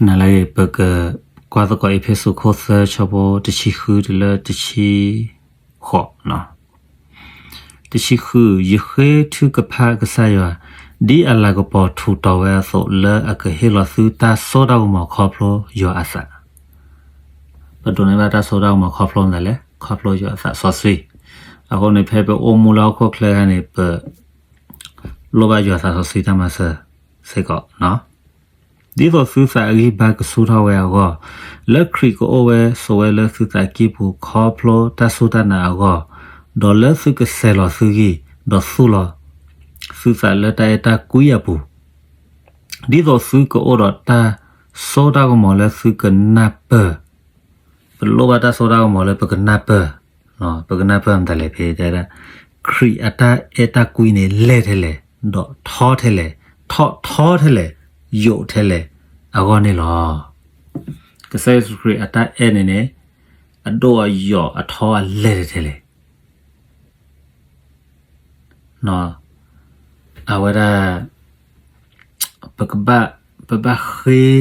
နလၢ ပကကွၢ်သကိးအ့းဖ့းစူး ခိၣ်သၢ ဆၢဖိတဆံဃုတုၤလၢတဆံဃိး, တဆံဃု, ယဃ့ထုကဖၣ်ကစၢ်ယွၤ, ဒ်အလၤကပီၤထူးတီၤဝဲအသိး လၢအကဟ့ၣ်လီၤသုတၢ်စိတၢ်ကမီၤခီဖျိယွၤအသး. ပဒိးန့ၢ်ဘၣ်တၢ်စိတၢ်ကမီၤခီဖျိမနုၤလဲၣ်, ခီဖျိယွၤအသးစီဆှံ. အဃိန့ၣ် ဖဲပအိၣ်မူလၢဟီၣ်ခိၣ်ချၢအခါန့ၣ် ပလိၣ်ဘၣ်ယွၤအသးစီဆှံတၢ်မၤစၢၤစ့ၢ်ကီး. ဒ်သိးသုသးအဂံၢ်ဘါကဆူၣ်ထီၣ်ဝဲအဂီၢ်, လၢခရံာ်ကအိၣ်ဝဲဆိးဝဲလၢသုသးကံၢ်ပူၤ ခီဖျိတၢ်စူၢ်တၢ်နာ်အဂီၢ်, ဒီးလၢသုကစဲးလီၤသုဂံၢ်, ဒီးသူၣ်လီၤသုသးလၢတၢ်အဲၣ်တၢ်ကွံအပူၤ, ဒ်သိးသုကအိၣ်ဒီးတၢ်စိတၢ်ကမီၤလၢသုကနၢ်ပၢၢ်. ပလိၣ်ဘၣ်တၢ်စိတၢ်ကမီၤလၢပကနၢ်ပၢၢ်, ပကနၢ်ပၢၢ်မတၤလဲၣ် ဖဲတဲဒၣ် ခရံာ်အတၢ်အဲၣ်တၢ်ကွံန့ၣ် လဲၢ်ထဲလဲၣ်, ဒီးထီထဲလဲၣ်, ထီၣ်ထီထဲလဲၣ်, ယိာ်ထဲလဲၣ်အဂီၢ်န့ၣ်လီၤ. ကစၢ်ယ့ၣ်ၡူးခရံာ်အတၢ်အဲၣ်န့ၣ်န့ၣ် အဒိၣ်အယိာ်အထီအလဲၢ်ထဲလဲၣ်. အဝဲဒၣ် ပကဘၣ်, ပဘၣ်ဃ့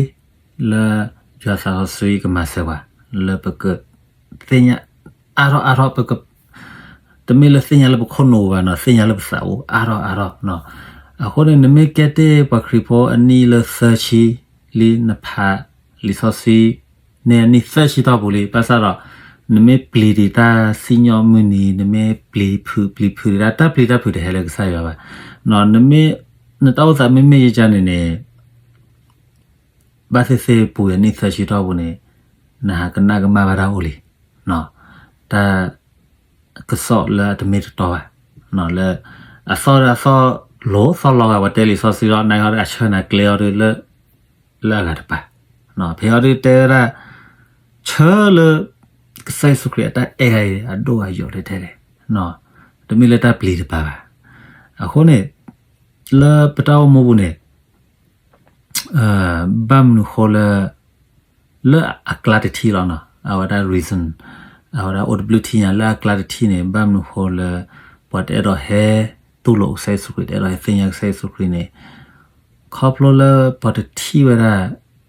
လၢ ယွၤသးစီဆှံကမၤစၢၤပှၤ, လၢပကသ့ၣ်ညါ အါထီၣ်အါထီၣ်, တမ့ၢ်လၢသ့ၣ်ညါလၢပခိၣ်နူာ်ဘၣ်နီၤ, သ့ၣ်ညါလၢပသးအိၣ်အါထီၣ်အါထီၣ်. အဃိန့ၣ် နမ့ၢ်ကဲတ့ၢ်ပှၤခရံာ်ဖိအနံၣ်လၢသၢဆံလံ နဖးလံာ်စီဆှံ န့ၣ်အနံၣ်သၢဆံတီၢ်ပူၤလံ, ဘၣ်ဆၣ်ဒီး နမ့ၢ်ပျံၤဒံးတၢ်စံၣ်ညီၣ်မုၢ်နံၤ, နမ့ၢ်ပျံၤဖုးပျံၤဖုးဒံးဒၣ် တၢ်ပျံၤတၢ်ဖုးတဟဲလၢကစၢ်ယွၤဘၣ်. နမ့ၢ်, နတၢ်အိၣ်သးမ့မ့ၢ်ယကန့ၣ်န့ၣ် ဘၣ်သ့ၣ်သ့ၣ်ပူၤအနံၣ်သၢဆံတီၢ်ပူၤန့ၣ် နဟးကနၣ်ကမၣ်ဘၣ်တၢ်အိၣ်လံ. တၢ် ကစီၣ်လၢအတမ့ၢ်တတီဘၣ်, လၢ အသီၣ်ဒီးအသီၣ်လိၤသီၣ်လီၤဂာ် ပှၤတဲလံာ်စီဆှံလီၤ နဟီဒီးအဆၢနၤကျဲအီၤဒီး လၢအဂၤတပၤ, ဖဲအံၤဒီးတဲဝဲဒၣ် ဆၢလၢ ကစၢ်ယ့ၣ်ၡူးခရံာ်အတၢ်အဲၣ်ဂၤအံၤ အဒိၣ်အယိာ်ထဲလဲၣ်, တမ့ၢ်လၢတၢ်ပျံၤတပၤဘၣ်. အဃိန့ၣ် လၢပတၢ်အိၣ်မူပူၤန့ၣ် ဘၣ်မနုၤဃိလၢ လၢအကျါတထံၣ်လီၤနီၤ, အဝဲဒၣ် reason အဝဲဒၣ်အိၣ်တဘျုးထံၣ်ညါ လၢအကျါတထံၣ်န့ၣ် ဘၣ်မနုၤဃိလၢ ပှၤတအဲၣ်ဒိးဟဲတူၢ်လိာ်ကစၢ်ယ့ၣ်ၡူးခရံာ် တအဲၣ်ဒိးဟဲသ့ၣ်ညါကစၢ်ယ့ၣ်ၡူးခရံာ်န့ၣ် ခီဖျိလၢပှၤတထံၣ်ဝဲဒၣ်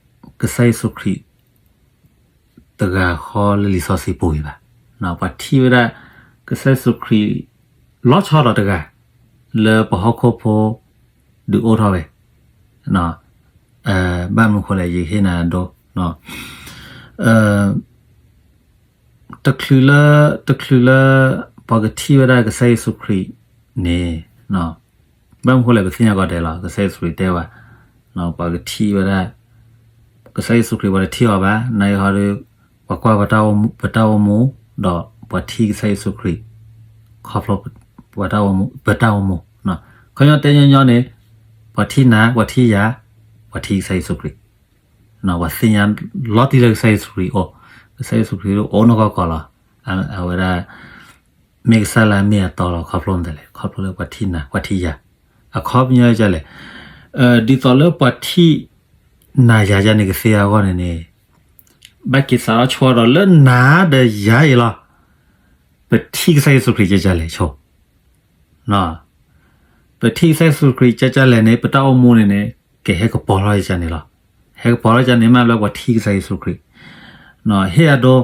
ကစၢ်ယ့ၣ်ၡူးခရံာ် တဂၤဃီလၢလံာ်စီဆှံပူၤအံၤဘၣ်. ပှၤထံၣ်ဝဲဒၣ် ကစၢ်ယ့ၣ်ၡူးခရံာ် လီၤဆီဒီးတဂၤ လၢပှၤဟီၣ်ခိၣ်ဖိ ဒုးအိၣ်ထီၣ်ဝဲ, ဘၣ်မနုၤဃိလဲၣ် ယဟ့ၣ်နၤအဒိ တချုး, တချုးလၢ ပှၤကထံၣ်ဝဲဒၣ်ကစၢ်ယ့ၣ်ၡူးခရံာ်န့ၣ်, ဘၣ်မနုၤဃိလဲၣ် ပသ့ၣ်ညါကီးဒဲးလီၤ ကစၢ်ယ့ၣ်ၡူးခရံာ်တဲဝဲ, ပှၤကထံၣ်ဝဲဒၣ် ကစၢ်ယ့ၣ်ၡူးခရံာ် ပှၤတထံၣ်အီၤဘၣ် နာ်က့ဟီဒီး ပှၤကွၢ်ပတၢ်အိၣ်မူ ဒီးပှၤထံၣ်ကစၢ်ယ့ၣ်ၡူးခရံာ် ခီဖျိ ပတၢ်အိၣ်မူ, ခီပညီတဲညီညီန့ၣ် ပှၤထံၣ်နၤ ပှၤထံၣ်ယၤ ပှၤထံၣ်ကစၢ်ယ့ၣ်ၡူးခရံာ်, ပှၤသ့ၣ်ညါလီၤတံၢ်လၢကစၢ်ယ့ၣ်ၡူးခရံာ်အိၣ်, ကစၢ်ယ့ၣ်ၡူးခရံာ်အိၣ်နီၢ်ကီၢ်ကီၢ်လီၤ. အဝဲဒၣ် မ့ၢ်ကစၢ်လၢအမ့ၢ်အတီလီၤ ခီဖျိမတၤလဲၣ် ခီဖျိလၢပှၤထံၣ်နၤ ပှၤထံၣ်ယၤ, အခီပညီဒ်လဲၣ်, ဒ်သိးလၢပှၤထံၣ်နၤယၤယၤန့ၣ်ကသ့အဂီၢ်န့ၣ်န့ၣ်, ဘၣ်က့ၤစးထီၣ်ဆိဒီးလၢနၤဒီးယၤအံၤလီၤ. ပထံၣ်ကစၢ်ယ့ၣ်ၡူးခရံာ်ကကလဲၣ်ဆိ ပထံၣ်ကစၢ်ယ့ၣ်ၡူးခရံာ်ကကလဲၣ်န့ၣ် ပတၢ်အိၣ်မူန့ၣ်န့ၣ် ကဟဲကပီၤလီၤယကန့ၣ်လီၤ. ဟဲကပီၤလီၤယကန့ၣ်မးလၢပှၤထံၣ်ကစၢ်ယ့ၣ်ၡူးခရံာ်, ဟ့ၣ်အဒိ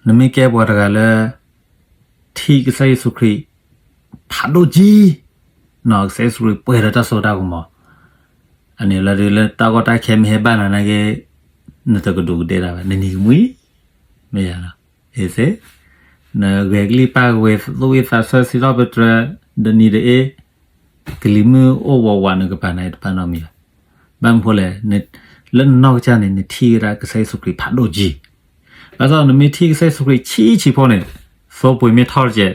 နမ့ၢ်ကဲပှၤတဂၤလၢ ထံၣ်ကစၢ်ယ့ၣ်ၡူးခရံာ် ဖးဒိၣ်ကံ, ကစၢ်ယ့ၣ်ၡူးခရံာ်ပှဲၤဒီးတၢ်စိတၢ်ကမီၤ, အန့ၣ်လီၤဒုးလၢတၢ်ကီတၢ်ခဲမ့ၢ်ဟဲဘၣ်နၤနာ်က့, နတကဒူးကဒဲဒၣ်ဘၣ် နနံၤကမှံ, မ့ၢ်ယၤလီၤ, အ့ၣ်သ့, နဂဲၤကလံၣ်ပၢ်ကဝဲၤ သူၣ်ဝံၣ်သးဆၢစံးထီၣ်ပတြၢၤ, တနံၤတအ့, ကလံၤမုၢ်အိၣ်ဝးဝးနကပၤန့ၣ်တပၤနီတမံၤဘၣ်. ဘၣ်မနုၤဃိလဲၣ်, လၢနနီၢ်ကစၢ်န့ၣ် နထံၣ်ဝဲဒၣ်ကစၢ်ယ့ၣ်ၡူးခရံာ်ဖးဒိၣ်ကံ, ဘၣ်ဆၣ်နမ့ၢ်ထံၣ်ကစၢ်ယ့ၣ်ၡူးခရံာ်ဆံးဆံးဖိန့ၣ်, သိပှ့ၤမ့ၢ်ထီၣ်တကဲး,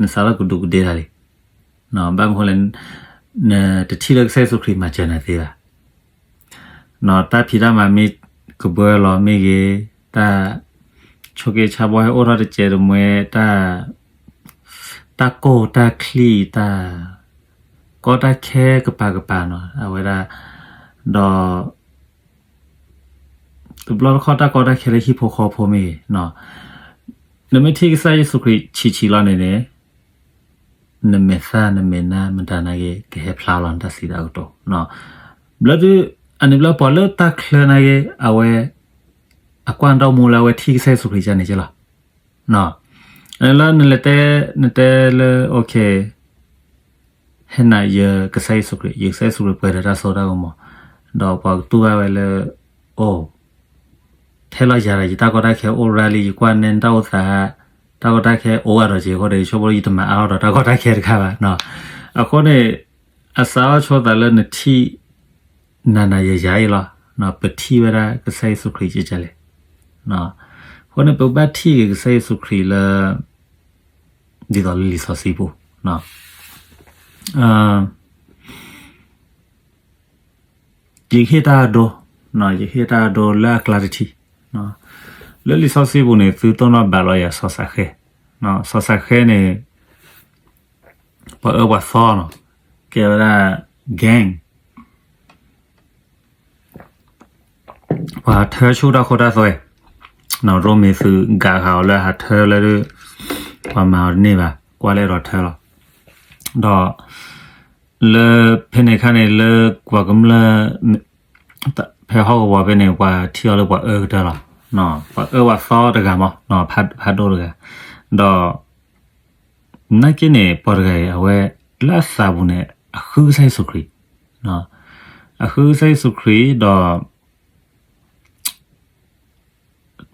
နစးထီၣ်ကဒူးကဒဲတၢ်လံ. ဘၣ်မနုၤဃိလဲၣ်, နတထံၣ်လၢကစၢ်ယ့ၣ်ၡူးခရံာ်မၤစၢၤနၤသ့ဘၣ်. တၢ်ဖံးတၢ်မၤမ့ၢ်ကဘှၢလီၤမ့ၢ်ဂ့ၤ, တၢ်ဆိးက့ဆါဘီဟဲအိၣ်ထီၣ်တစဲးတမှဲ, တၢ်ကိၢ်တၢ်ချံၣ်, တၢ်ကီတၢ်ခဲကပၤကပၤနီၤ, အဝဲဒၣ်, ဒီး တဘျီတခီၣ်တၢ်ကီတၢ်ခဲလၢဟံၣ်ဖိဃီဖိမ့ၢ်ဂ့ၤ, နမ့ၢ်ထံၣ်ကစၢ်ယ့ၣ်ၡူးခရံာ်ဆံးဆံးလီၤန့ၣ်န့ၣ်, နမဲာ်သၣ်နမဲာ်နါမတၤနာ်က့ ကဟဲဖျါလီၤနတၢ်စံးတၢ်ကတိၤ. ဘျီဒုး အန့ၣ်ဘျီပှၤလၢတၢ်ချၢနာ်က့ အဝဲ အကွၢ်တၢ်အိၣ်မူလၢအဝဲထံၣ်ကစၢ်ယ့ၣ်ၡူးခရံာ်ကန့ၣ်က့လီၤ. လၢနလဲၤတဲ နတဲလၢ ဟဲနၤယကစၢ်ယ့ၣ်ၡူးခရံာ် ယကစၢ်ယ့ၣ်ၡူးခရံာ်ပှဲၤဒီးတၢ်စိတၢ်ကမီၤ, ဒီးပှၤကတူၢ်ဘၣ်ဝဲလၢ အိၣ် ထဲလီၤယၤဒီးယတၢ်ကီတၢ်ခဲအိၣ်ရၣ်လံ ယကွၢ်နဲနတၢ်အိၣ်သး, တၢ်ကီတၢ်ခဲအိၣ်ဝဲဒီးက့အဃိဒီး ယဆိကမိၣ်လၢယတမၤအါထီၣ်ဒီးတၢ်ကီတၢ်ခဲတခါဘၣ်. အဃိန့ၣ် အစးထီၣ်ဆိသးလၢနထံၣ် နၤနၤယၤယၤအံၤလီၤ. ပထံၣ်ဝဲဒၣ်ကစၢ်ယ့ၣ်ၡူးခရံာ်ကကလဲၣ်. အဃိန့ၣ် ပကဘၣ်ထံၣ်က့ၤကစၢ်ယ့ၣ်ၡူးခရံာ်လၢ ဒ်သိးလၢလံာ်စီဆှံပူၤ ယကဟ့ၣ်တၢ်အဒိ, ယကဟ့ၣ်တၢ်အဒိလၢအကျါတထံၣ်, လၢလံာ်စီဆှံပူၤန့ၣ် သုတိၢ်နီၣ်ဘၣ်လီၤယၤစီၤစးဃဲ, စီၤစးဃဲန့ၣ် ပှၤအၢပှၤသီနီၤ, ကဲဝဲဒၣ် gang ပှၤထၢဆူၣ်တၢ်ခိတၢ်သွဲ, ရိမ့ၤသုးကးဃာ်အီၤလၢဟးထၢလၢ ပှၤမၤအီၤတန့ၢ်ဘၣ် ကွၢ်လၢအဲၣ်ဒိးထၢလီၤ. ဒီး လၢဖဲန့ၣ်အခါန့ၣ် လၢပှၤကမျၢၢ် ဖဲဟီၣ်ကဝီၤဖဲန့ၣ် ပှၤထံၣ်အီၤလၢပှၤအၢကတၢၢ်လီၤ. ပှၤအၢပှၤသီတဂၤမး ဖးဒိၣ်တဂၤ, ဒီး နာ်က့န့ၣ် ပှၤတဂၤအံၤ အဝဲ လၢအသးပူၤန့ၣ် အဃုကစၢ်ယ့ၣ်ၡူးခရံာ်, အဃုကစၢ်ယ့ၣ်ၡူးခရံာ်ဒီး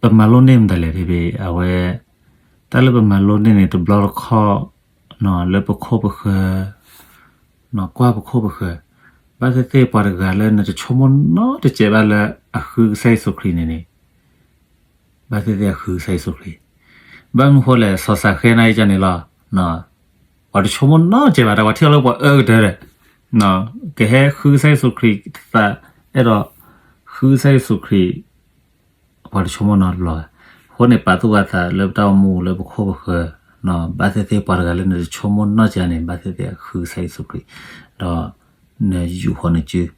ပမၤလိန့ၢ်မတၤလဲၣ်ဖဲဖဲ အဝဲ တၢ်လၢပမၤလိန့ၢ်န့ၣ် တဘျီတခီၣ် လၢပခိၣ်ပဃၢၤ ကွၢ်ပခိၣ်ပဃၢၤ, ဘၣ်သ့ၣ်သ့ၣ်ပှၤတဂၤလၢနတဆိကမိၣ်နီတစဲးဘၣ်လၢအဃုကစၢ်ယ့ၣ်ၡူးခရံာ်န့ၣ်န့ၣ် ဘၣ်သ့ၣ်သ့ၣ်အဃုကစၢ်ယ့ၣ်ၡူးခရံာ်, ဘၣ်မနုၤဃိလဲၣ် စီၤစးဃဲနာ်က့န့ၣ်လီၤ, ပှၤတဆိကမိၣ်နီတစဲးဘၣ် တၢ်ပှၤထံၣ်အီၤလၢပှၤအၢကတၢၢ်ဒီး ကဟဲဃုကစၢ်ယ့ၣ်ၡူးခရံာ်သး အဲၣ်ဒိးဃုကစၢ်ယ့ၣ်ၡူးခရံာ် ပှၤတဆိကမိၣ်နီတဘျီဘၣ်. အဃိန့ၣ် ပာ်သူၣ်ပာ်သးလၢပတၢ်အိၣ်မူလၢပခိၣ်ပဃၢၤ, ဘၣ်သ့ၣ်သ့ၣ်ပှၤတဂၤလၢနတဆိကမိၣ်နီၢ်ကန့ၣ် ဘၣ်သ့ၣ်သ့ၣ်အဃုကစၢ်ယ့ၣ်ၡူးခရံာ်, ဒီးနယူာ်ဃီၤနစု, ဒီး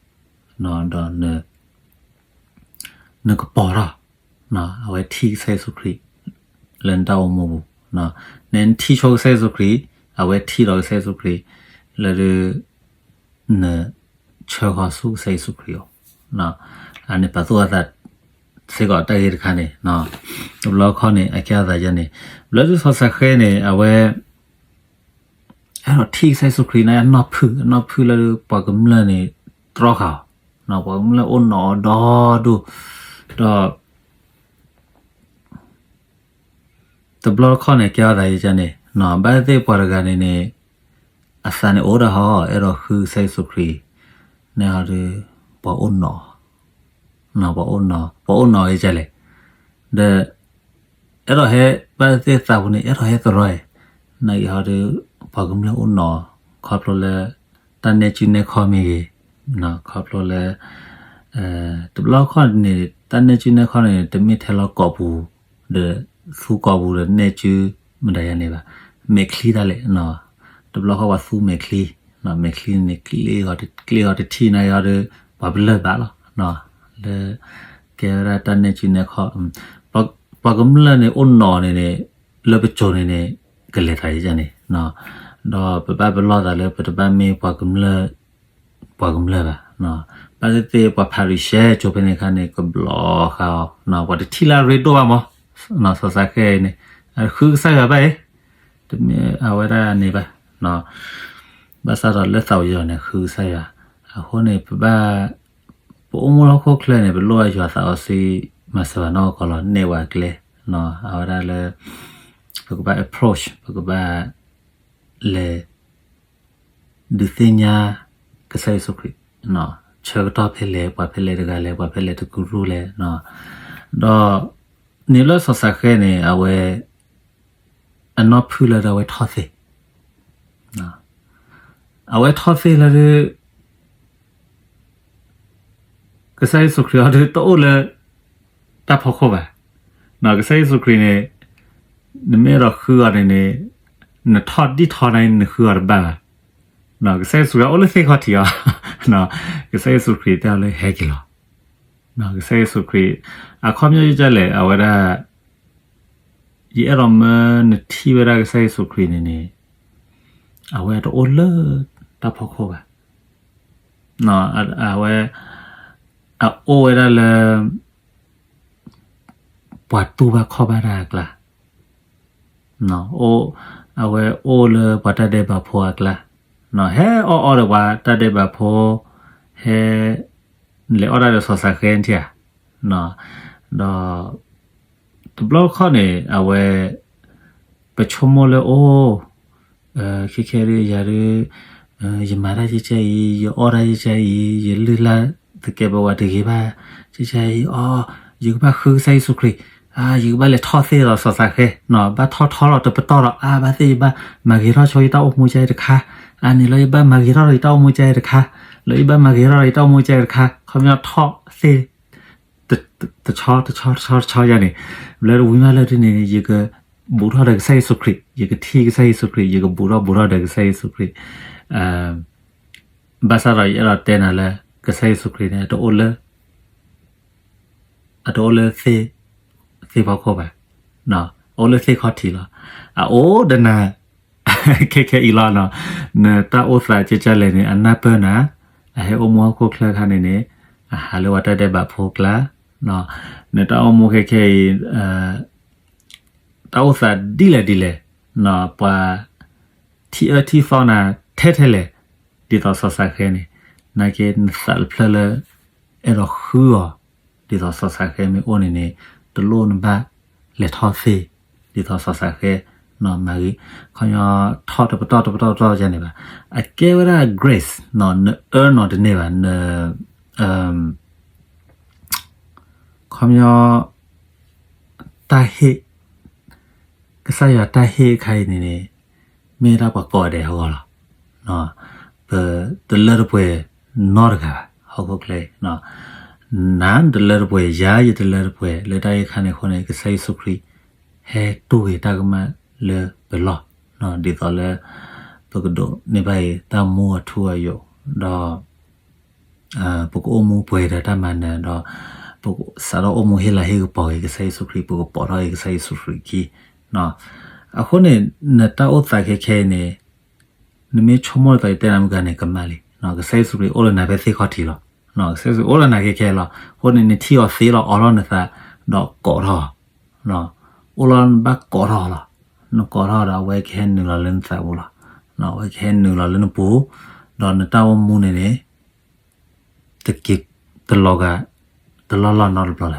နကပီၤထီၣ်, အဝဲထံၣ်ကစၢ်ယ့ၣ်ၡူးခရံာ် လၢနတၢ်အိၣ်မူပူၤ, နထံၣ်ဆိကစၢ်ယ့ၣ်ၡူးခရံာ်, အဝဲထံၣ်ဒီးကစၢ်ယ့ၣ်ၡူးခရံာ်, လၢ နဆၢဃီၤဆူကစၢ်ယ့ၣ်ၡူးခရံာ်အအိၣ်, အန့ၣ်ပာ်သူၣ်ပာ်သး စ့ၢ်ကီးတၢ်ဂ့ၢ်တခါန့ၣ်, တဘျီခီန့ၣ် အကဲအသးယဲန့ၣ်, ဘျီဒုးစီၤစးဃဲန့ၣ် အဝဲ အဲၣ်ဒိးထံၣ်ကစၢ်ယ့ၣ်ၡူးခရံာ်န့ၣ် အနီၢ်ဖုၣ်, အနီၢ်ဖုၣ်လၢပှၤကမျၢၢ်န့ၣ် တြီဃာ်အီၤ, ပှၤကမျၢၢ်အိၣ်နီၢ်အီၤဒီဒိၣ်, ဒီး တဘျီတခီၣ်န့ၣ် ကဲထီၣ်သးယဲန့ၣ်, ဘၣ်သ့ၣ်သ့ၣ်ပှၤတဂၤန့ၣ်န့ၣ် အသးန့ၣ်အိၣ်ဒၣ်ဟီ အဲၣ်ဒိးဃုကစၢ်ယ့ၣ်ၡူးခရံာ်, န့ၣ်ဟီဒီး ပှၤအိၣ်နီၢ်, ပှၤအိၣ်နီၢ်, ပှၤအိၣ်နီၢ်ယဲလဲၣ်, ဒီး အဲၣ်ဒိးဟဲ ဘၣ်သ့ၣ်သ့ၣ်သးပူၤန့ၣ် အဲၣ်ဒိးဟဲသရီ, နာ်က့ဟီဒီး ပှၤကမျၢၢ်အိၣ်နီၢ်, ခီဖျိလၢ တၢ်နဲၣ်စုနဲၣ်ခီၣ်မ့ၢ်ဂ့ၤ, ခီဖျိလၢ တဘျီခီၣ်န့ၣ် တၢ်နဲၣ်စုနဲၣ်ခီၣ်န့ၣ် တမ့ၢ်ထဲလီၤကိာ်ပူၤ ဒီး သူကိာ်ပူၤဒီးနဲၣ်စု မတၤယၤန့ၣ်ဘၣ်, မဲာ်ချံတၢ်လဲၣ်, တဘျီခီၣ်ပှၤသူမဲာ်ချံ, မဲာ်ချံန့ၣ် ကျ့ဂီၤတထံၣ် နာ်က့ဟီဒီး ပှၤပလၢၢ်ဘၣ်လီၤ, လၢ ကဲဝဲဒၣ်တၢ်နဲၣ်စုနဲၣ်ခီၣ်, ပှၤကမျၢၢ်န့ၣ်အိၣ်နီၢ်န့ၣ်န့ၣ် လၢပစိၤန့ၣ်န့ၣ် ကလဲၤသးယဲန့ၣ်, ဒီးပဘၣ်ပလီၢ်သးလၢပတဘၣ်မ့ၢ်ပှၤကမျၢၢ် ပှၤကမျၢၢ်ဘၣ်, ဘၣ်သ့ၣ်သ့ၣ်ပှၤဖၤရံၤၡဲကၠိဖဲန့ၣ်အခါန့ၣ် ကဘျီဃာ်အီၤ, ပှၤတထံၣ်လၢအရ့ဒိၣ်ဘၣ်မး, စီၤစးဃဲအံၤန့ၣ် ဃုကစၢ်ယွၤဘၣ်အံၤ, တမ့ၢ်အဝဲဒၣ်န့ၣ်ဘၣ်, ဘၣ်ဆၣ်ဒီးလၢသးဝံၤအီၤန့ၣ် ဃုကစၢ်ယွၤ, အဃိန့ၣ် ပဘၣ် ပအိၣ်မူလၢဟီၣ်ခိၣ်ချၢန့ၣ် ပလိၣ်ဘၣ်ယွၤသးစီဆှံ မၤစၢၤဘၣ်နီၢ်ကီၢ်လီၤ, နဲၣ်ဝဲကျဲ, အဝဲဒၣ်လၢ ပကဘၣ် approach ပကဘၣ် လဲၤ ဒုးသ့ၣ်ညါ ကစၢ်ယ့ၣ်ၡူးခရံာ်, ဆၢကတီၢ်ဖဲလဲၣ် ပှၤဖဲလဲၣ်တဂၤလဲၣ် ပှၤဖဲလဲၣ်တကရူၢ်လဲၣ်, ဒီး န့ၣ်လၢစီၤစးဃဲန့ၣ် အဝဲ အနီၢ်ဖုၣ်လၢဒၣ်ဝဲထီၣ်သ့, အဝဲထီၣ်သ့လၢဒၣ် ကစၢ်ယ့ၣ်ၡူးခရံာ်အီၤဒုးတအိၣ်လၢ တၢ်ဖီခိၣ်ဘၣ်, ကစၢ်ယ့ၣ်ၡူးခရံာ်န့ၣ် နမ့ၢ်အဲၣ်ဒိးဃုအီၤန့ၣ်န့ၣ် နထီၣ်ဒံၣ်ထီၣ်န့ၣ် နဃုအီၤတဘၣ်ဘၣ်, ကစၢ်ယ့ၣ်ၡူးခရံာ်အိၣ်လၢသ့ၣ်ခီၣ်ထံးအီၤ, ကစၢ်ယ့ၣ်ၡူးခရံာ်တဲအီၤလၢဟဲက့ၤလီၤ, ကစၢ်ယ့ၣ်ၡူးခရံာ် အခီပညီယကလဲၣ် အဝဲဒၣ် ယအဲၣ်ဒိးမၢနထံၣ်ဝဲဒၣ်ကစၢ်ယ့ၣ်ၡူးခရံာ်န့ၣ်န့ၣ် အဝဲတအိၣ်လၢတၢ်ဖီခိၣ်ဘၣ်, အဝဲ အအိၣ်ဝဲဒၣ်လၢ ပှၤတူၢ်ဘၣ်ခီၣ်ဘၣ်တၢ်အကျါ, အဝဲအိၣ်လၢပှၤတၢ်ဒဲးဘးဖိအကျါ, ဟဲအီၣ်အီဒီးပှၤတၢ်ဒဲးဘးဖိ, ဟဲ လဲၤအီၣ်တၢ်ဒီးစီၤစးဃဲထံၣ်ဧါ, ဒီး တဘျီတခီၣ်န့ၣ် အဝဲ ပဆိကမိၣ်လၢအိၣ် ခဲခဲဒ်ယၤဒ် ယမၤတၢ်ကဲကဲအံၤ ယအီၣ်တၢ်ကဲကဲအံၤ ယလုၢ်လၢ်သကဲးပဝးတဂ့ၤဘၣ် ကဲကဲအံၤ အီ ယကဘၣ်ဃုကစၢ်ယ့ၣ်ၡူးခရံာ်, ယကဘၣ်လဲၤထီၣ်သ့ဒီးစီၤစးဃဲ, ဘၣ်ထီၣ်ထီလီၤတပတီၢ်ဒီး အါ ဘၣ်သ့ၣ်ယဘၣ်မၤဂ့ၤထီၣ်ဆိယတၢ်အိၣ်မူကဲအံၤတခါ, အါန့ၣ်လီၤယဘၣ်မၤဂ့ၤထီၣ်ဒီးယတၢ်အိၣ်မူကဲအံၤတခါ, လၢယဘၣ်မၤဂ့ၤထီၣ်ဒီးယတၢ်အိၣ်မူကဲအံၤတခါ ခီပညီထီၣ်သ့ တဆီတဆီတဆီတဆီယၤန့ၣ်, လၢတဝံၤမးလၢဒ်န့ၣ် ယကဘူးထီၣ်ဒီးကစၢ်ယ့ၣ်ၡူးခရံာ်, ယကထံၣ်ကစၢ်ယ့ၣ်ၡူးခရံာ်, ယကဘူးထီၣ်ဘူးထီၣ်ဒီးကစၢ်ယ့ၣ်ၡူးခရံာ်, ဘၣ်ဆၣ်ဒီးယအဲၣ်ဒိးတဲနၤလၢ ကစၢ်ယ့ၣ်ၡူးခရံာ်န့ၣ် အတအိၣ်လၢ အတအိၣ်လၢ သ့ၣ်ဖီခိၣ်ဘၣ်, အအိၣ်လၢသ့ၣ်ခီၣ်ထံးလီၤ, အအိၣ်ဒီးနၤ ခဲခဲအံၤလီၤ, နတၢ်အိၣ်သးကဲကဲလဲၣ်န့ၣ် အနၢ်ပၢၢ်နၤ, အဟဲအိၣ်မူဟီၣ်ခိၣ်ချၢခါန့ၣ်န့ၣ် အဟးလၢပှၤတၢ်ဒဲးဘးဖိကျါ, နတၢ်အိၣ်မူခဲခဲအံၤ တၢ်အိၣ်သးဒ်လဲၣ်ဒ်လဲၣ်, ပှၤထံၣ်အၢထံၣ်သီနၤထဲထဲလဲၣ်, ဒ်သိးစီၤစးဃဲန့ၣ်, နာ်က့နသးတဖျၢၣ်လၢ အဲၣ်ဒိးဃုအီၤ, ဒ်သိးစီၤစးဃဲမ့ၢ်အိၣ်န့ၣ်န့ၣ်, တလိၣ်နဘၣ်လဲၤထီၣ်သ့, ဒ်သိးစီၤစးဃဲ, မၤဂ့ၤ, ခီပညီထီၣ်တပတီၢ်တပတီၢ်တပတီၢ်ယါန့ၣ်ဘၣ်, အကဲဝဲဒၣ် grace န earn အီၤတန့ၢ်ဘၣ်, န ခီပညီ တၢ်ဟ့ၣ်, ကစၢ်ယွၤတၢ်ဟ့ၣ်အခါအံၤန့ၣ်န့ၣ်, မ့ၢ်ဒၣ်ပှၤကိးဂၤဒဲးအဂီၢ်လီၤ. ပတလၢတပှဲၤနီတဂၤဘၣ် ဟီၣ်ခိၣ်ချၢအံၤ, နၤနတလၢတပှဲၤ ယၤယတလၢတပှဲၤ လၢတၢ်ဂ့ၢ်ခါန့ၣ်အဃိန့ၣ် ကစၢ်ယ့ၣ်ၡူးခရံာ် ဟဲတူၢ်ဂ့ၤတၢ်ကမၣ်လၢပလီၢ်, ဒ်သိးလၢ ပကဒိးန့ၢ်ဘၣ်အံၤ တၢ်မူအထူအယိာ်, ဒီး ပကအိၣ်မူပှဲၤဒီးတၢ်မၤနၢၤဒီး ပစးထီၣ်အိၣ်မူဟ့ၣ်လၤဟ့ၣ်ကပီၤက့ၤကစၢ်ယ့ၣ်ၡူးခရံာ် ပကပိာ်ထီၣ်က့ၤကစၢ်ယ့ၣ်ၡူးခရံာ်ခံ, အဃိန့ၣ် နတၢ်အိၣ်သးခဲခဲအံၤန့ၣ်, နမ့ၢ်ဆိကမိၣ်ဒ်သိးယတဲနၤမုၢ်ဂၤန့ၣ် ကမၣ်လံ, ကစၢ်ယ့ၣ်ၡူးခရံာ်အိၣ်လၢနၤဖဲသ့ၣ်ခီၣ်ထံးလီၤ, ကစၢ်ယ့ၣ်ၡူးအိၣ်လၢနၤခဲခဲလီၤ, အဃိန့ၣ် နထံၣ်အီၤသ့လီၤ အိးထီၣ်နသး, ဒီးကိးထီၣ်, အိၣ်လီၤနဘၣ်ကိးထီၣ်လီၤ, နကိးထီၣ်ဒီးအဝဲကဟဲနုာ်လီၤလၢနသးပူၤလီၤ, အဝဲကဟဲနုာ်လီၤလၢနပူၤ, ဒီးနတၢ်အိၣ်မူန့ၣ်န့ၣ် တက့ၤ တလီၤဂာ် တလီၢ်လီၢ်နီတဘျီလၢၤ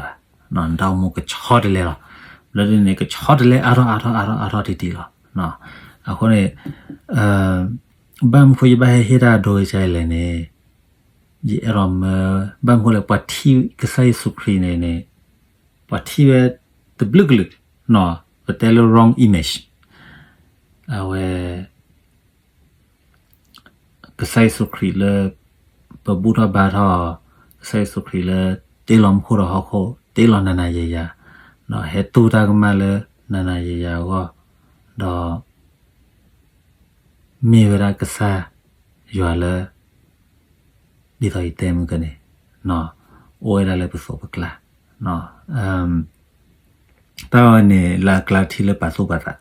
ဘၣ်, နတၢ်အိၣ်မူကဆီတလဲလီၤ, လၢန့ၣ် ကဆီတလဲအါထီၣ်အါထီၣ်အါထီၣ်အါထီၣ်တံၢ်တံၢ်လီၤ, အဃိန့ၣ် ဘၣ်မနုၤဃိယဘၣ်ဟဲဟ့ၣ်တၢ်ဒိကဲလဲၣ်န့ၣ်, ယအဲၣ်ဒိးမၢ ဘၣ်မနုၤဃိလဲၣ် ပှၤထံၣ်ကစၢ်ယ့ၣ်ၡူးခရံာ်န့ၣ်န့ၣ်, ပှၤထံၣ်ဝဲတဘျုးကလုာ်, ပတဲလၢ wrong image, အဝဲ ကစၢ်ယ့ၣ်ၡူးခရံာ်လၢ ပဘူၣ်ထီၣ်ဘါထီၣ်, ကစၢ်ယ့ၣ်ၡူးခရံာ်လၢ တ့လီၤမူခိၣ်ဒီးဟီၣ်ခိၣ်, တ့လီၤနၤနၤယၤယၤ, ဒီးဟဲတူၢ်တၢ်ကမၣ်လၢနၤနၤယၤယၤအဂီၢ်, ဒီး မ့ၢ်ဝဲဒၣ်ကစၢ်ယွၤလၢ ဒ်သိးယတဲမုၢ်ကန့ၣ်, အိၣ်ဝဲဒၣ်လၢပသိးပကျါ, တၢ်ဝဲန့ၣ်လၢအကျါထံၣ်လၢပာ်သူၣ်ပာ်သး,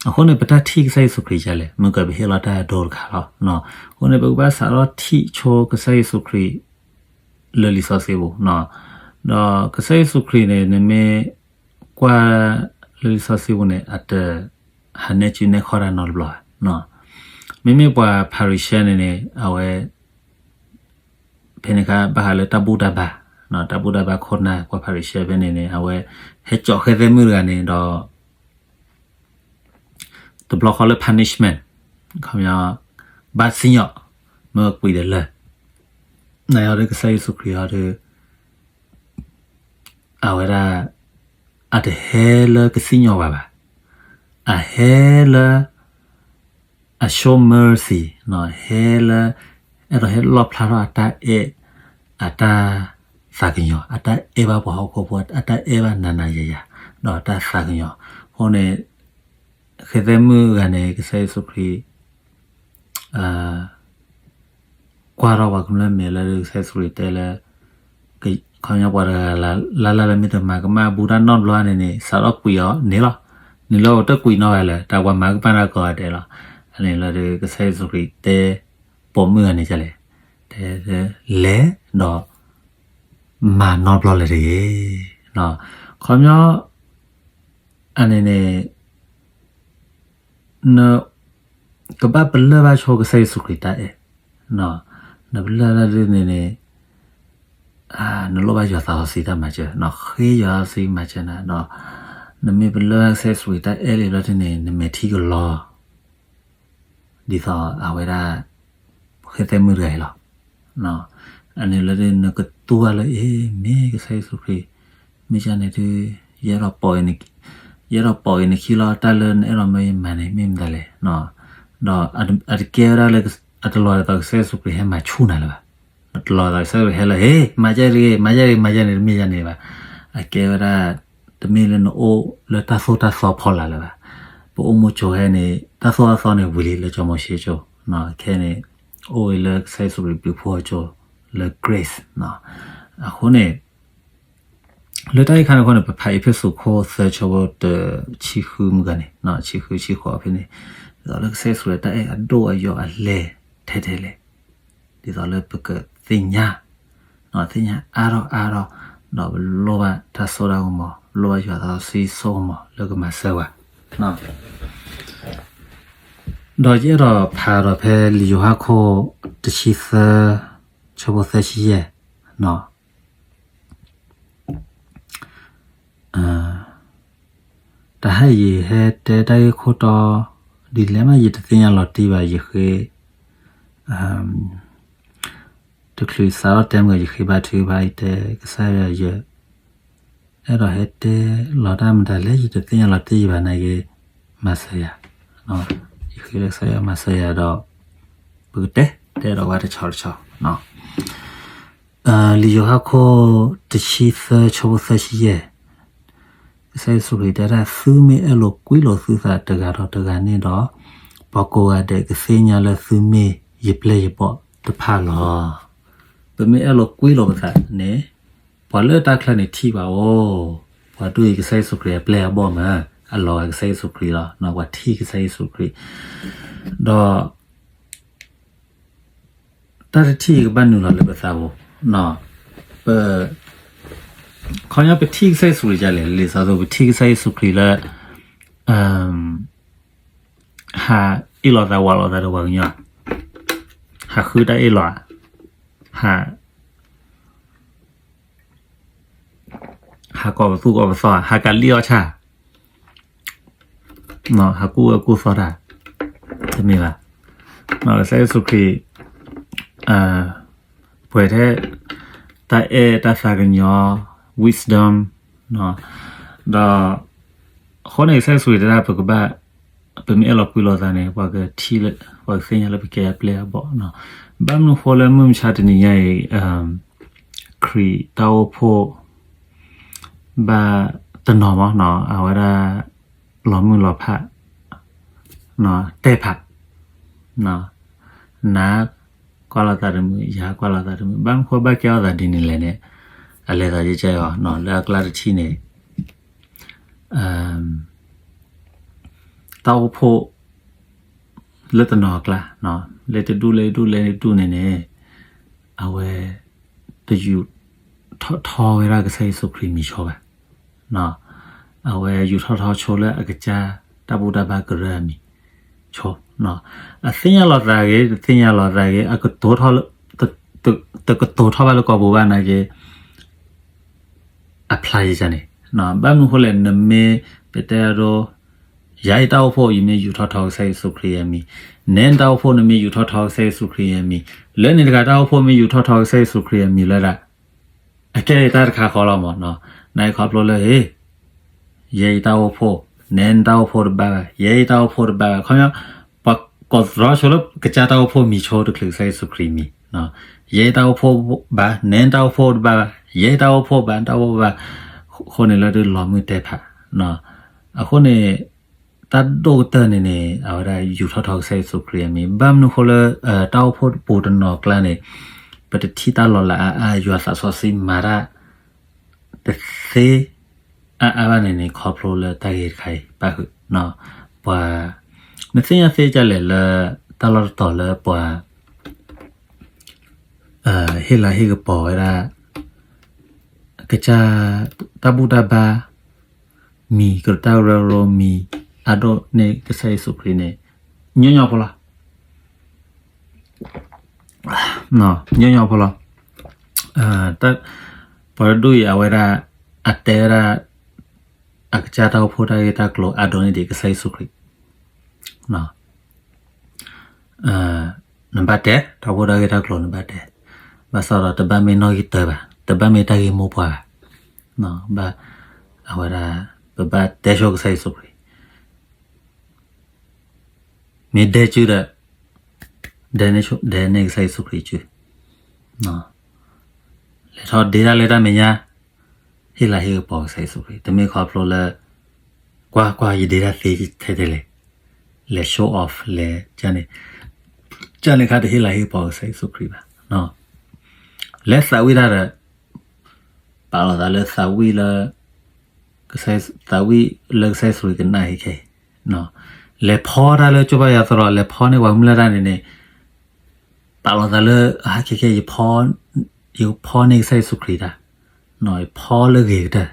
အဃိန့ၣ် ပတၢ်ထံၣ်ကစၢ်ယ့ၣ်ၡူးခရံာ်ဒ်လဲၣ်, မုၢ်ကပဟ့ၣ်လီၤတၢ်ဒိတခါလီၤ, အဃိန့ၣ် ပကဘၣ်စးထီၣ်ထံၣ်ဆိကစၢ်ယ့ၣ်ၡူးခရံာ် လၢလံာ်စီဆှံပူၤ, ဒီးကစၢ်ယ့ၣ်ၡူးခရံာ်န့ၣ် နမ့ၢ်ကွၢ်လၢလံာ်စီဆှံပူၤန့ၣ် အတ ဟးနဲၣ်စုနဲၣ်ခီၣ်တၢ်နီတဘျီဘၣ်, မ့မ့ၢ်ပှၤဖၤရံၤၡဲန့ၣ်န့ၣ် အဝဲ ဖဲန့ၣ်အခါ ဘၣ်ဃးလၢတၢ်ဘူၣ်တၢ်ဘါ, တၢ်ဘူၣ်တၢ်ဘါခိၣ်နၢ် ပှၤဖၤရံၤၡဲဖဲန့ၣ်န့ၣ် အဝဲ ဟဲစိာ်ဃဲသဲမုၣ်တဂၤန့ၣ်ဒီး တဘျီဃီလၢ punishment, ခီပညီ ဘၣ်စံၣ်ညီၣ် မ့ၢ်ကွံာ်ဒီးလၢၢ်, နအီၤဒီးကစၢ်ယ့ၣ်ၡူးခရံာ်အီၤဒီး အဝဲဒၣ် အတဟဲလၢကစံၣ်ညီၣ်ဘၣ်ဘၣ်, အဟဲလၢ အ show mercy ဟဲလၢ အဲၣ်ဒိးဟဲလီၣ်ဖျါထီၣ်အတၢ်အဲၣ် အတၢ်သးကညီၤ, အတၢ်အဲၣ်ဘၣ်ပှၤဟီၣ်ခိၣ်ဖိ, အတၢ်အဲၣ်ဘၣ်နၤနၤယၤယၤ, ဒီးအတၢ်သးကညီၤ, အဃိန့ၣ် ဃဲသဲမုၣ်တဂၤန့ၣ် ကစၢ်ယ့ၣ်ၡူးခရံာ် ကွၢ်ထီၣ်ပှၤကမျၢၢ်မဲာ်လၢကစၢ်ယ့ၣ်ၡူးခရံာ်တဲလၢ ခီပညီပှၤတဂၤလၢ်လၢ်လၢမ့ၢ်တမၤကမၣ်ဘူးတၢ်နီတဘျီန့ၣ်န့ၣ် စးထီၣ်ကွံာ်အီၤန့ၣ်လီၤ. န့ၣ်လၢအတကွံာ်နီၢ်ဂၤလဲၣ်, တၢ်ပှၤမၤကမၣ်တၢ်ကိးဂၤဒဲးလီၤ. အန့ၣ်လၢကစၢ်ယ့ၣ်ၡူးခရံာ်တဲ ပိာ်မုၣ်ဂၤန့ၣ်ဒ်လဲၣ်, တဲ လဲၤဒီး မၤနီတဘျီလၢၤတဂ့ၤ. ခီပညီ အန့ၣ်န့ၣ် နကဘၣ်ပလၢၢ်ဘၣ်ဆိကစၢ်ယ့ၣ်ၡူးခရံာ်တၢ်အဲၣ်, နပလၢၢ်ဘၣ်ဒ်န့ၣ်န့ၣ် နလိၣ်ဘၣ်ယွၤသးစီဆှံတၢ်မၤစၢၤ, ဃ့ယွၤသးစီဆှံမၤစၢၤနၤဒီး နမ့ၢ်ပလၢၢ်ဘၣ်ကစၢ်ယ့ၣ်ၡူးခရံာ်တၢ်အဲၣ်လံဘျီဒ်န့ၣ် နမဲာ်ထံကလီၤ ဒ်သိးအဝဲဒၣ် ဃဲသဲမုၣ်တဂၤအံၤလီၤ. အန့ၣ်လၢနကတူၢ်ဘၣ်လၢ အ့ မ့ၢ်ကစၢ်ယ့ၣ်ၡူးခရံာ်, မ့ၢ်ကန့ၣ်ဒုး ယအဲၣ်ဒိးပိာ်, ယအဲၣ်ဒိးပိာ်အံၤနခံလီၤ, တၢ်လၢနအဲၣ်ဒိးမၢယမၤန့ၣ် မ့ၢ်မတၤလဲၣ်. ဒီးအတကဲဝဲဒၣ်လၢ အတလီၤဒ်သိးကစၢ်ယ့ၣ်ၡူးခရံာ်ဟဲမၤဆူၣ်နၤလၢၤဘၣ်. တလီၤဒ်သိးကစၢ်ယ့ၣ်ၡူးခရံာ်ဟဲလၢ ဟ့ မၤကဲတဂ့ၤ, မၤကဲတဂ့ၤ, မၤကဲန့ၣ် တမ့ၢ်ယၤန့ၣ်ဘၣ်. အကဲဝဲဒၣ် တမ့ၢ်လၢနအိၣ်လၢတၢ်သိၣ်တၢ်သီဖီလာ်လၢၤဘၣ်. ပအိၣ်မူကၠိခဲအံၤန့ၣ် တၢ်သိၣ်တၢ်သီန့ၣ်ဝံၤလံလၢစီၤမိၤၡ့ကၠိ, ခဲအံၤန့ၣ် အိၣ်ဝဲလၢကစၢ်ယ့ၣ်ၡူးခရံာ်ဘျုးဖှိၣ်ကၠိလၢ grace အဃိန့ၣ် လၢတၢ်အံၤခါန့ၣ်အဃိန့ၣ် ပဖးအ့းဖ့းစူးခိၣ်သၢဆၢဖိတဆံဃုမုၢ်ဂၤန့ၣ်, ဆံဃုဆံဃိးဖဲန့ၣ်, ဒ်သိးလၢကစၢ်ယ့ၣ်ၡူးခရံာ်တၢ်အဲၣ်အဒိၣ်အယိာ်အလဲၢ်ထဲထဲလဲၣ်, ဒ်သိးလၢပကသ့ၣ်ညါ, သ့ၣ်ညါအါထီၣ်အါထီၣ်, ဒီးပလိၣ်ဘၣ်တၢ်စိတၢ်ကမီၤ, လိၣ်ဘၣ်ယွၤသးစီဆှံစိကမီၤလၢကမၤစၢၤပှၤ ဒီးယအဲၣ်ဒိးဖးဒီးဖဲလံာ်ယိၤဟၣ်ခိၣ်တဆံသၢ, ဆၢဖိသၢဆံယဲၢ်, တဟါအံၤယဟဲတဲတၢ်ဂ့ၢ်ခိၣ်တီဒ်လဲၣ်မး ယတသ့ၣ်ညါလီၤတံၢ်ဘၣ်, ယဃ့ တချုးစးထီၣ်တဲမုၢ် ယဃ့ဘါထုကဖၣ် ယတဲကစၢ်ယွၤ ယအဲၣ်ဒိးဟဲတဲလီၤတၢ်မတၤလဲၣ် ယတသ့ၣ်ညါလီၤတံၢ်ဘၣ်နာ်က့ မၤစၢၤယၤ, ယဃ့လၢကစၢ်ယွၤမၤစၢၤယၤဒီး ပကတဲ တဲဒီးဝဲတဆီတဆီ လံာ်ယိၤဟၣ်ခိၣ်တဆံသၢ ဆၢဖိသၢဆံယဲၢ်, ကစၢ်ယ့ၣ်ၡူးခရံာ်တဲဒၣ် သုမ့ၢ်အဲၣ်လိာ်ကွံလိာ်သုသးတဂၤဒီးတဂၤန့ၣ်ဒီး, ပှၤကိးဂၤဒဲးကသ့ၣ်ညါလၢသုမ့ၢ်ယပျဲၢ်ယဘီၣ်တဖၣ်လီၤ. ပမ့ၢ်အဲၣ်လိာ်ကွံလိာ်ပသးန့ၣ်, ပှၤလၢတၢ်ချၢန့ၣ်ထံၣ်ဘၣ်အိၣ်, ပှၤဒိၣ်အံၤကစၢ်ယ့ၣ်ၡူးခရံာ်အပျဲၢ်အဘီၣ်မး, အလီၤဂာ်ကစၢ်ယ့ၣ်ၡူးခရံာ်လီၤ, ပှၤထံၣ်ကစၢ်ယ့ၣ်ၡူးခရံာ်, ဒီး တၢ်တထံၣ်ကဘၣ်နုာ်လီၤလၢပသးပူၤ, ပ, ခီပညီပထံၣ်ကစၢ်ယ့ၣ်ၡူးခရံာ်ဒ်လဲၣ်, လံာ်စီဆှံပထံၣ်ကစၢ်ယ့ၣ်ၡူးခရံာ်လၢ ဟးအ့ၣ်လိာ်သးဝးလိာ်သးဒီးပှၤကညီ, ဟးဃုတၢ်အ့ၣ်လိာ်, ဟး ဟးကိးပသူၣ်ကိးပသီ, ဟးကးလံၣ်အီၣ်ဆၣ်, ဟးကူၣ်အၢကူၣ်သီတၢ်, တမ့ၢ်ဘၣ်. ကစၢ်ယ့ၣ်ၡူးခရံာ် ပှဲၤထဲ တၢ်အဲၣ်တၢ်သးကညီၤ, wisdom, ဒီး အဃိန့ၣ် ကစၢ်ယ့ၣ်ၡူးခရံာ်တဲဒၣ် ပကဘၣ်, ပမ့ၢ်အဲၣ်လိာ်ကွံလိာ်သးန့ၣ် ပှၤကထံၣ်လၢ, ပှၤကသ့ၣ်ညါလၢပကဲအပျဲၢ်အဘီၣ်, ဘၣ်မနုၤဃိလၢမုၢ်မဆါတနံၤညါအံၤ ခရံာ်တၢ်အိၣ်ဖှိၣ် ဘၣ်တနီၤမး အဝဲဒၣ် လီၤမုၢ်လီၤဖး တဲဖး, နကွၢ်လိာ်သးတမုာ်, ယကွၢ်လိာ်သးတမုာ်, ဘၣ်မနုၤဃိဘၣ်ကဲထီၣ်သးဒ်န့ၣ်လဲၣ်န့ၣ်, အလဲၤသးကဲကဲအီၤ လၢအကျါတထံၣ်န့ၣ် တၢ်အိၣ်ဖှိၣ် လၢတနီၤအကျါ, လဲၤတဒူၣ်လဲၤတဒူၣ်လဲၤတဒူၣ်န့ၣ်န့ၣ်, အဝဲ တယူးထီၣ်ထီဝဲဒၣ်ကစၢ်ယ့ၣ်ၡူးခရံာ်မံၤဆိဘၣ်. အဝဲယူးထီၣ်ထီဆိလၢအကစၢ်တၢ်ဘူၣ်တၢ်ဘါကရၢအမံၤဆိ, အသ့ၣ်ညါလီၤသးဂ့ၤ တသ့ၣ်ညါလီၤသးဂ့ၤ အကတိၤထီၣ်, တကတိၤထီၣ်ဘၣ်လၢကိာ်ပူၤဘၣ်နာ်က့ အဖျါယကန့ၣ်, ဘၣ်မနုၤဃိလဲၣ် နမ့ၢ်ပတဲအဒိ, ယၤအံၤတၢ်အိၣ်ဖှိၣ် ယမ့ၢ်ယူးထီၣ်ထီကစၢ်ယ့ၣ်ၡူးခရံာ်အမံၤ, နဲနတၢ်အိၣ်ဖှိၣ် နမ့ၢ်ယူးထီၣ်ထီကစၢ်ယ့ၣ်ၡူးခရံာ်အမံၤ, လၢန့ၣ်တဂၤတၢ်အိၣ်ဖှိၣ်မ့ၢ်ယူးထီၣ်ထီကစၢ်ယ့ၣ်ၡူးခရံာ်အမံၤလၢဒၣ်, အကဲအံၤတၢ်တခါဃီလီၤမး, နာ်က့ခီဖျိလၢ ဟ့ၣ် ယဲအံၤတၢ်အိၣ်ဖှိၣ်, နဲနတၢ်အိၣ်ဖှိၣ်တဘၣ်ဘၣ်, ယဲအံၤတၢ်အိၣ်ဖှိၣ်တဘၣ်ဘၣ်, ခီပညီ ပှၤကိးသတြီဆိလၢကစၢ်တၢ်အိၣ်ဖှိၣ်မံၤဆိတချုးကစၢ်ယ့ၣ်ၡူးခရံာ်မံၤ, ယဲအံၤတၢ်အိၣ်ဖှိၣ်ဘၣ်, နဲနတၢ်အိၣ်ဖှိၣ်တဘၣ်ဘၣ်, ယဲအံၤတၢ်အိၣ်ဖှိၣ်ဘၣ်, နတၢ်အိၣ်ဖှိၣ်ဘၣ်, အဃိန့ၣ်လၢဒုးလီၤမုၢ်တဲဖး, အဃိန့ၣ် တၢ်ဒိၣ်ကတၢၢ်န့ၣ်န့ၣ် အဝဲဒၣ်ယူးထီၣ်ထီကစၢ်ယ့ၣ်ၡူးခရံာ်အမံၤ, ဘၣ်မနုၤဃိလၢ တၢ်အိၣ်ဖှိၣ်တပူၤတနီၤကျါန့ၣ် ပတထံၣ်တၢ်လီၤလးအါအါ ယွၤသးစီဆှံမၤတၢ် တသ့အါအါဘၣ်န့ၣ်န့ၣ် ခီဖျိလၢတၢ်ဂ့ၢ်တခါအံၤ ပၣ်ဃုာ် ပှၤ နသ့ၣ်ညါသ့ဒ်လဲၣ်လၢ တၢ်လီၢ်တတီၤလၢပှၤ ဟ့ၣ်လၤဟ့ၣ်ကပီၤဝဲဒၣ် ကစၢ်တၢ်ဘူၣ်တၢ်ဘါ မံၤကရၢတၢ်ကရၢကရိ မံၤအါဒိၣ်န့ၢ်ကစၢ်ယ့ၣ်ၡူးခရံာ်န့ၣ် ညီညီဖိလီၤ. ညီညီဖိလီၤ. ပှၤတဒူၣ်အံၤ အဝဲဒၣ် အတဲဝဲဒၣ် အကစၢ်တၢ်အိၣ်ဖှိၣ်တၢ်ဂ့ၢ်တၢ်ကျိၤအါဒိၣ်န့ၢ်ဒံးကစၢ်ယ့ၣ်ၡူးခရံာ် နဘၣ်တဲ တၢ်အိၣ်ဖှိၣ်တၢ်ဂ့ၢ်တၢ်ကျိၤနဘၣ်တဲ, ဘၣ်ဆၣ်ဒီးတဘၣ်မ့ၢ်နီၣ်ဂံၢ်တၢဘၣ်, တဘၣ်မ့ၢ်တၢ်ဂ့ၢ်မိၢ်ပှၢ်ဘၣ်. ဘၣ် အဝဲဒၣ် ပဘၣ်တဲဆိကစၢ်ယ့ၣ်ၡူးခရံာ်, မ့ၢ်ဒဲစုဒီး ဒဲန့ၢ်ကစၢ်ယ့ၣ်ၡူးခရံာ်စု လဲၤထီၣ်ဒ့တၢ်လၢတၢ်မဲာ်ညါ, ဟ့ၣ်လၤဟ့ၣ်ကပီၤကစၢ်ယ့ၣ်ၡူးခရံာ်, တမ့ၢ်ခီဖျိလၢ ကွၢ်ကွၢ် ယဒ့တၢ်သ့ထဲတလဲၣ်, လဲၤ show off လဲၤ ကန့ၣ်, ကန့ၣ်ခါတဟ့ၣ်လၤဟ့ၣ်ကပီၤကစၢ်ယ့ၣ်ၡူးခရံာ်ဘၣ်. လဲၤသးဝံၣ်တၢ်ဒီး ပာ်လီၤသးလၢသးဝံၣ်လၢ သးဝံၣ်လၢကစၢ်ယ့ၣ်ၡူးခရံာ်ကနၣ်အံၤခဲအံၤ, လဲၤဖီတၢ်လၢကၠိဘါယွၤသရိာ်, လဲၤဖီန့ၢ်ပှၤကမျၢၢ်တၢ်န့ၣ်န့ၣ်, ပာ်လီၤသးလၢ အဟါခဲခဲ ယဖီန့ၢ်ကစၢ်ယ့ၣ်ၡူးခရံာ်တၢ်, ယဖီလၢဂ့ၤကတၢၢ်,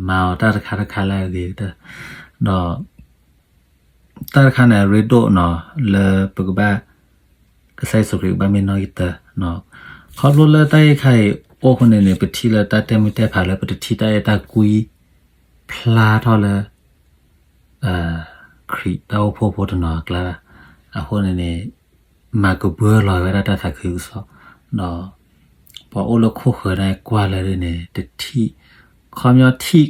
မၤအီၤတၢ်တခါတခါလၢအဂ့ၤကတၢၢ်, ဒီး တၢ်တခါန့ၣ် အရ့ဒိၣ်နီၤ လၢပကဘၣ် ကစၢ်ယ့ၣ်ၡူးခရံာ်ကဘၣ်မ့ၢ်နီၣ်ဂံၢ်တၢ, ခီဖျိလၢတၢ်အံၤခါအံၤအိၣ်အဃိန့ၣ်န့ၣ် ပထံၣ်လၢတၢ်တဲမုၢ်တဲဖးလၢပတထံၣ်တၢ်အဲၣ်တၢ်ကွံ ဖျါထီၣ်လၢ ခရံာ်တၢ်အိၣ်ဖှိၣ်ဖိတနီၤအကျါဘၣ်. အဃိန့ၣ်န့ၣ် မၤကဘှၢလီၤဝဲဒၣ်တၢ်သးခုကစီၣ်, ဒီး ပှၤအိၣ်လၢခိၣ်ဃၢၤန့ၣ်ကွၢ်လၢဒ်န့ၣ် တထံၣ်, ခီပညီထံၣ်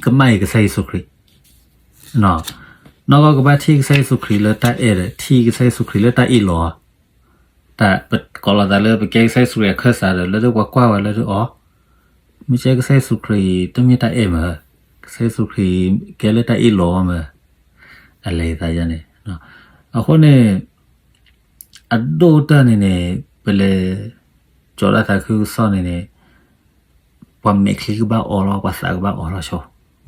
ကမၣ်အံၤကစၢ်ယ့ၣ်ၡူးခရံာ် နီၢ်ကီၢ်ကဘၣ်ထံၣ်ကစၢ်ယ့ၣ်ၡူးခရံာ်လၢတၢ်အဲၣ်ဒီး ထံၣ်ကစၢ်ယ့ၣ်ၡူးခရံာ်လၢတၢ်အ့ၣ်လိာ်အီၤ, တၢ်ကိးလီၤသးလၢပကဲကစၢ်ယ့ၣ်ၡူးခရံာ်အခၢၣ်စးဒီး လၢဒ်ပှၤကွၢ်ဝဲလၢဒ်အီၤ, မ့ၢ်ကဲကစၢ်ယ့ၣ်ၡူးခရံာ်တမ့ၢ်တၢ်အဲၣ်မး, ကစၢ်ယ့ၣ်ၡူးခရံာ်ကဲလၢတၢ်အ့ၣ်လိာ်အီၤမး, အလဲၤသးယါန့ၣ်, အဃိန့ၣ် အဒိၣ်ကတၢၢ်န့ၣ်န့ၣ် ပလဲၤ ကၠီၤတၢ်သးခုကစီၣ်န့ၣ်န့ၣ် ပှၤမဲာ်ချံကဘၣ်အိးလီၤ ပှၤသးကဘၣ်အိးထီၣ်ဆိ,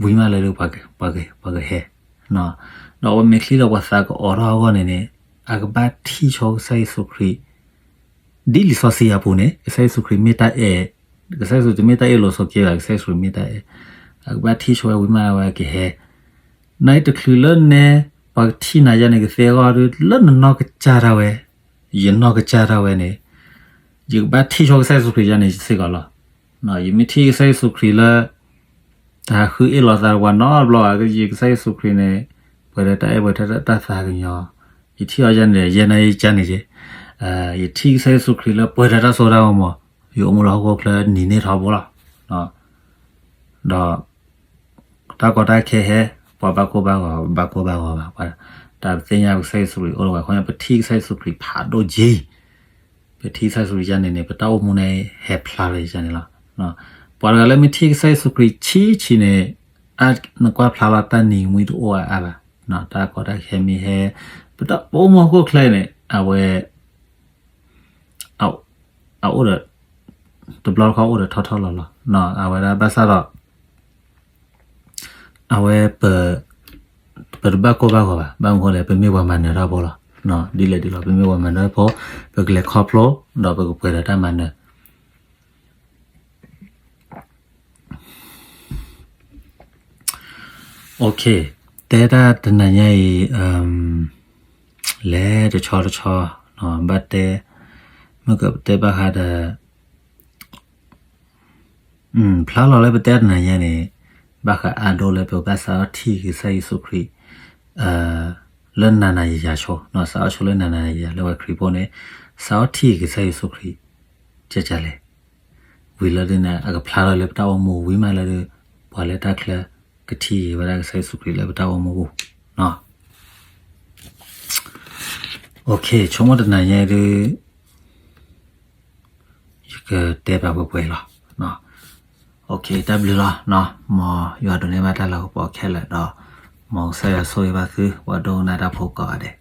ဝံၤမးလၢဒ် ပှၤကဟဲ, ဒီးပှၤမဲာ်ချံဒီးပှၤသးကအိးထီၣ်အဂီၢ်န့ၣ်န့ၣ် အကဘၣ်ထံၣ်ဆိကစၢ်ယ့ၣ်ၡူးခရံာ် ဒ်လံာ်စီဆှံအပူၤန့ၣ် ကစၢ်ယ့ၣ်ၡူးခရံာ်မ့ၢ်တၢ်အဲၣ်, ကစၢ်ယ့ၣ်ၡူးတမ့ၢ်တၢ်အ့ၣ်လိာ်ဆိးက့ဘၣ်, ကစၢ်ယ့ၣ်ၡူးခရံာ်မ့ၢ်တၢ်အဲၣ်, အကဘၣ်ထံၣ်ဆိဝဲဝံၤမးဝဲကဟဲ, နတချုးလၢနဲ ပှၤကထံၣ်နၤယါန့ၣ် ကသ့အဂီၢ်ဒီး လၢနနီၢ်ကစၢ်ဒၣ်ဝဲ, ယနီၢ်ကစၢ်ဒၣ်ဝဲန့ၣ် ယကဘၣ်ထံၣ်ဆိကစၢ်ယ့ၣ်ၡူးခရံာ်ယါန့ၣ်စ့ၢ်ကီးလီၤ. ယမ့ၢ်ထံၣ်ကစၢ်ယ့ၣ်ၡူးခရံာ်လၢ တၢ်ဃုအ့ၣ်လိာ်သးပှၤနီတဘျီဘၣ်, ယကစၢ်ယ့ၣ်ၡူးခရံာ်န့ၣ် ပှဲၤဒီးတၢ်အဲၣ်ပှဲၤဒီးတၢ်သးကညီၤ, ယထံၣ်အီၤယါန့ၣ် ယဲနာ်ယကန့ၣ်က့, ယထံၣ်ကစၢ်ယ့ၣ်ၡူးခရံာ်လၢပှဲၤဒီးတၢ်စိတၢ်ကမီၤ, ယအိၣ်မူလၢဟီၣ်ခိၣ်ချၢနံၤန့ၢ်ထီဘိလီၤ. ဒီး တၢ်ကီတၢ်ခဲဟဲ, ပှၤဘၣ်ကိၢ်ဘၣ်ဂီၤ, ဘၣ်ကိၢ်ဘၣ်ဂီၤဘၣ်, တၢ်ပသ့ၣ်ညါပကစၢ်ယ့ၣ်ၡူးခရံာ်အိၣ်လၢပှၤခီပညီ ပထံၣ်ကစၢ်ယ့ၣ်ၡူးခရံာ်ဖးဒိၣ်က့, ပထံၣ်ကစၢ်ယ့ၣ်ၡူးခရံာ်ယါန့ၣ်န့ၣ် ပတၢ်အိၣ်မူန့ၣ်ဟဲဖျါလၢယါန့ၣ်လီၤ. ပှၤတဂၤလၢမ့ၢ်ထံၣ်ကစၢ်ယ့ၣ်ၡူးခရံာ်ဆံးဆံးန့ၣ် အနကွၢ်ဖျါလီၤတၢ်နံၤမှံတအိၣ်အါအါဘၣ်, တၢ်ကီတၢ်ခဲမ့ၢ်ဟဲ, ပတၢ်အိၣ်မူဟီၣ်ခိၣ်ချၢန့ၣ် အဝဲ အအိၣ်ဒီး တဘျီတခီၣ်အိၣ်ဒီးထီၣ်ထီၣ်လီၤလီၤ, အဝဲဒၣ်ဘၣ်ဆၣ်ဒီး အဝဲ ပတဘၣ်ကိၢ်ဘၣ်ဂီၤဘၣ်, ဘၣ်မနုၤလဲၣ် ပမ့ၢ်ပှၤမၤနၢၤတၢ်ဖိလီၤ. ဒ်လဲၣ်ဒ်လဲၣ် ပမ့ၢ်ပှၤမၤနၢၤဖိ, ပကလဲၤခီဖျိ ဒီးပကပှဲၤဒီးတၢ်မၤနၢၤ OK, တဲတၢ်တနၤညါအံၤ လဲၤတဆီတဆီ ဘၣ်တဲ, မ့ၢ်ကတဲဘၣ်ဃးဒီး ဖျါလီၤလၢပတဲတနၤညါန့ၣ် ဘၣ်ဃးအါဒိၣ်လၢပဘၣ်စးထီၣ်ထံၣ်ကစၢ်ယ့ၣ်ၡူးခရံာ် လၢနၤနၤယၤယၤဆိ, စးထီၣ်ဆိလၢနၤနၤယၤယၤလၢပှၤခရံာ်ဖိန့ၣ် စးထီၣ်ထံၣ်ကစၢ်ယ့ၣ်ၡူးခရံာ် ကကလဲၣ်, ဝံၤလီၤဒ်န့ၣ် အကဖျါထီၣ်လၢပတၢ်အိၣ်မူဝံၤမးလၢ ပှၤလၢတၢ်ချၢကထံၣ်ဝဲဒၣ်ကစၢ်ယ့ၣ်ၡူးခရံာ်လၢပတၢ်အိၣ်မူပူၤ. OK, ဆိကမိၣ်တနၤညါဒုး ယကတဲဘၣ်ပှဲၤပှဲၤလီၤ. OK, တၢ်ဘျုးလီၤ, မ်ယွၤဒိးန့ၢ်ဘၣ်တၢ်လၤကပီၤခဲလၢာ်ဒီး မ်ကစၢ်ယွၤဆိၣ်ဂ့ၤဘၣ်သု ပှၤဒိကနၣ်တၢ်ဖိကိးဂၤဒဲး.